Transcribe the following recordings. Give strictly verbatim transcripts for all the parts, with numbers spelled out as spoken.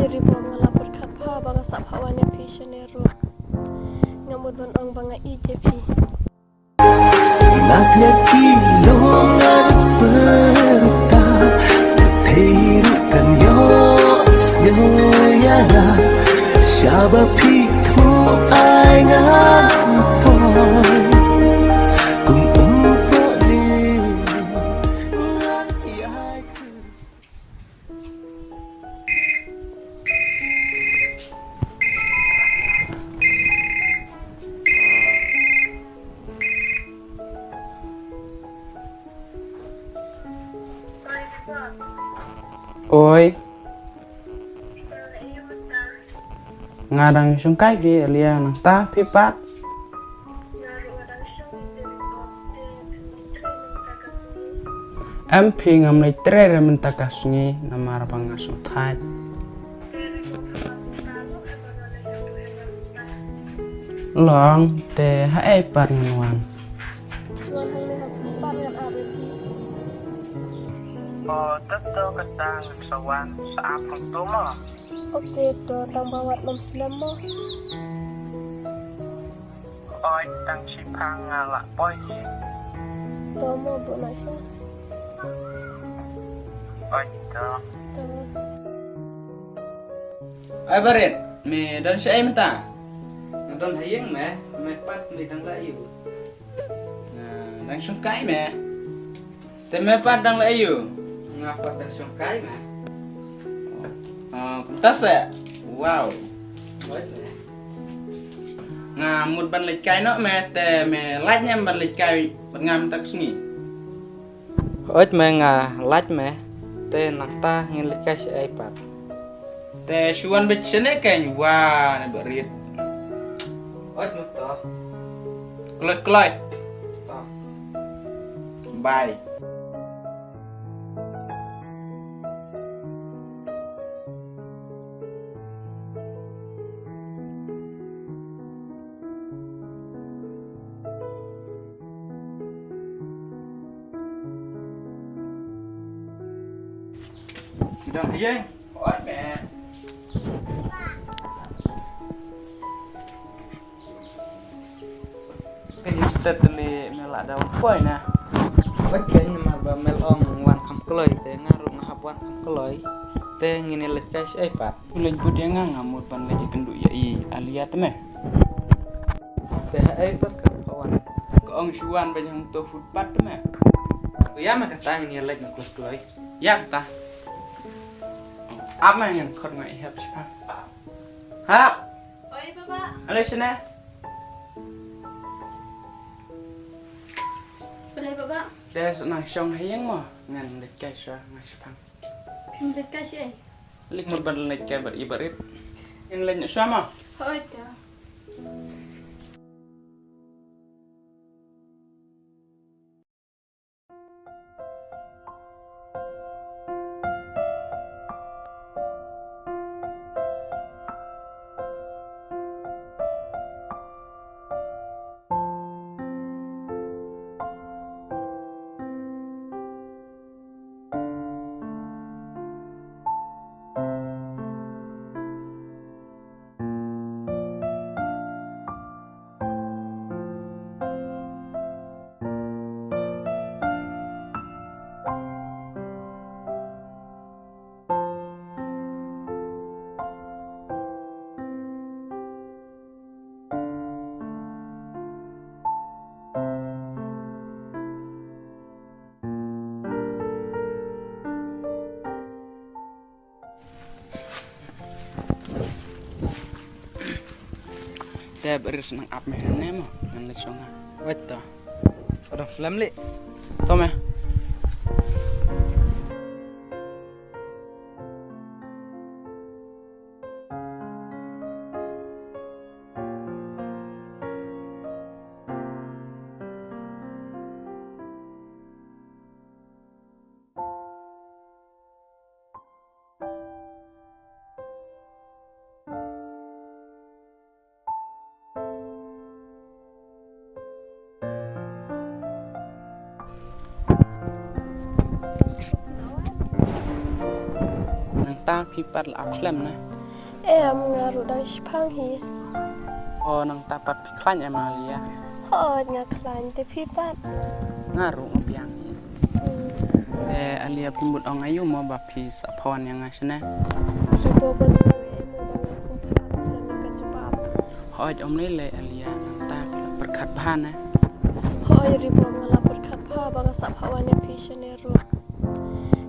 Ri bom, nga la pyrkhat bha ba nga sah phah wan ïa phi shane ruh. Nga mut ban ong ba nga ïeit ïa phi. Nga klet ki long ngan pyrta, pyrthei ruh kan ïohsngew ïa nga. Shaba phi thmu ai ngan poi, kum um poi ni nga ïai kyrsa. Oi. Nga dang shongkai phi, Alia, nangta phi pat? Em phi, ngam leit trei re mynta ka sngi namar ba nga sngewthait. Long te haei pat ngan wan? O, to to, kata ngan sa wan sa ap hangto mo. Ok to, tang ba wat nym slem mo. Oi, tang shiphang nga lah poi. To mo, bun na sha. Oi to. To. Ai Barit, me don shaei mynta? Nga don ha ïing me, me pat me dang la ïoh. Nga dang shongkai me. Te me pat dang leh aïu? Nga pat dang shongkai me. Ah, kumta se. Wow. Nga mut ban leit kai noh me, te me lait ne em ban leit kai bad nga mynta ka sngi? Hooid me, nga lait me. Te nangta ngin leit kai shaei pat? Te shu wan beit shane kein, wa ne Barit. Oi, mut to. Kloi, kloi. To. Bye. Ki dang ha ïing. Oi, me. Pynstead te lei me la da wan poi na. Oi, kein namar ba me la ong wan kham kloi, te nga ruh nga hap wan kham kloi. Te ngin ïa leit kai shaei pat? Phi leit bud ïa nga, nga mut ban leit ïakynduh ïa i Alia te me. Te haei pat ka pha wan? Ka ong shu wan beit hangto footpath te me. Ïa me, kata ngin ïa leit na kloi kloi. Ïa kata. Ap me, ngan khot nga i Hap shiphang. Hap. Oi baba. Ale shane. Balei baba? Te sa nang shong ha ïing mo, ngan leit kai shuwa nga shiphang. Phim leit kai shaei? Leit mut ban leit kai bad i Barit. Ngin leit noh shuwa mo. Hooid to. Te Barit, sa nang ap me hangne mo, ngan leit shong nga. Wait to. Ka dang film lei. To me. Nangta phi pat la ap khlem na. Em, nga ruh dang shipang hi. O, nangta pat phi khlaiñ em Alia? Hooid, nga khlaiñ, te phi pat? Nga ruh nga biang hi. Hmm. Te Alia, phi mut ong aïu mo ba phi sa phah wan ïa nga shane? Ribo, ba sngewbha em mo ba nga kum pha slem ïa ka jubab. Hooid, ym lei lei Alia, nangta phi la pyrkhat bha ne? Hooid Ribo, nga la pyrkhat bha ba nga sa phah wan ïa phi shane ruh.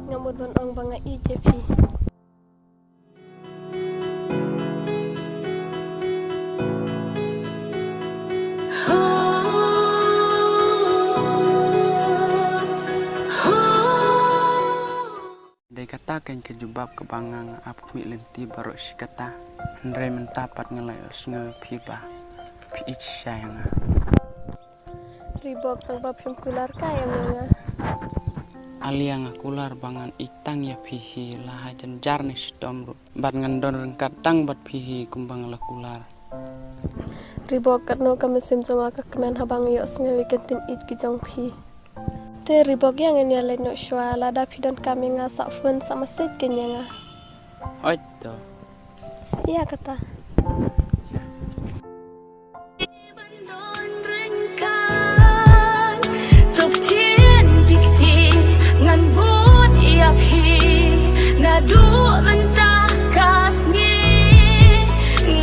Nga mut ban ong ba nga ïeit ïa phi. Dei kata keiñ ka jubab kaba nga nga ap khmih lynti baroh shi katta. Hynrei mynta pat nga la ïohsngew ïa phi ba phi ïeit shisha ïa nga. Ribo, tang ba phim kular kai em ïa nga? Alia, nga kular ba ngan ïeit tang ïa phi hi, la ha jynjar ne shitom ruh. Bad ngan don ryngkat tang bad phi hi kumba nga la kular. Ribo, katno ka mynsiem jong nga ka kmen haba nga ïohsngew ïa ka ktien ïeit ka jong phi. Te Ribo, ïa ngin ïa leit noh shuwa, lada phi donkam ïa nga sa phone sa message keiñ ïa nga. Hooid to. Ïa kata. Ngan bud ïa phi naduh mynta ka sngi.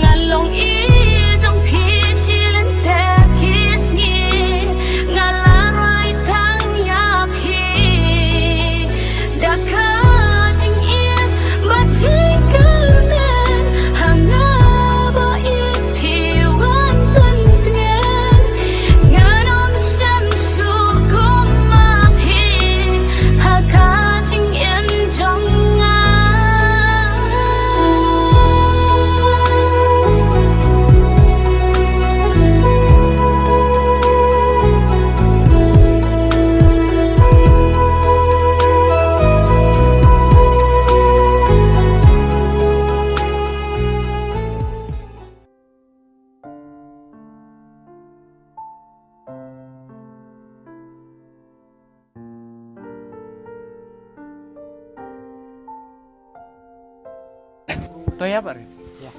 Nga long i jong phi shi lynter ki sngi. Nga la rai tang ïa phi da ka jingim bad jingkyrmen. Ha nga ba ïeit phi wan pyntngen. Ngan ym shym shuh kum ma phi ha ka jingim jong nga. To ïa ba ri. Ïa.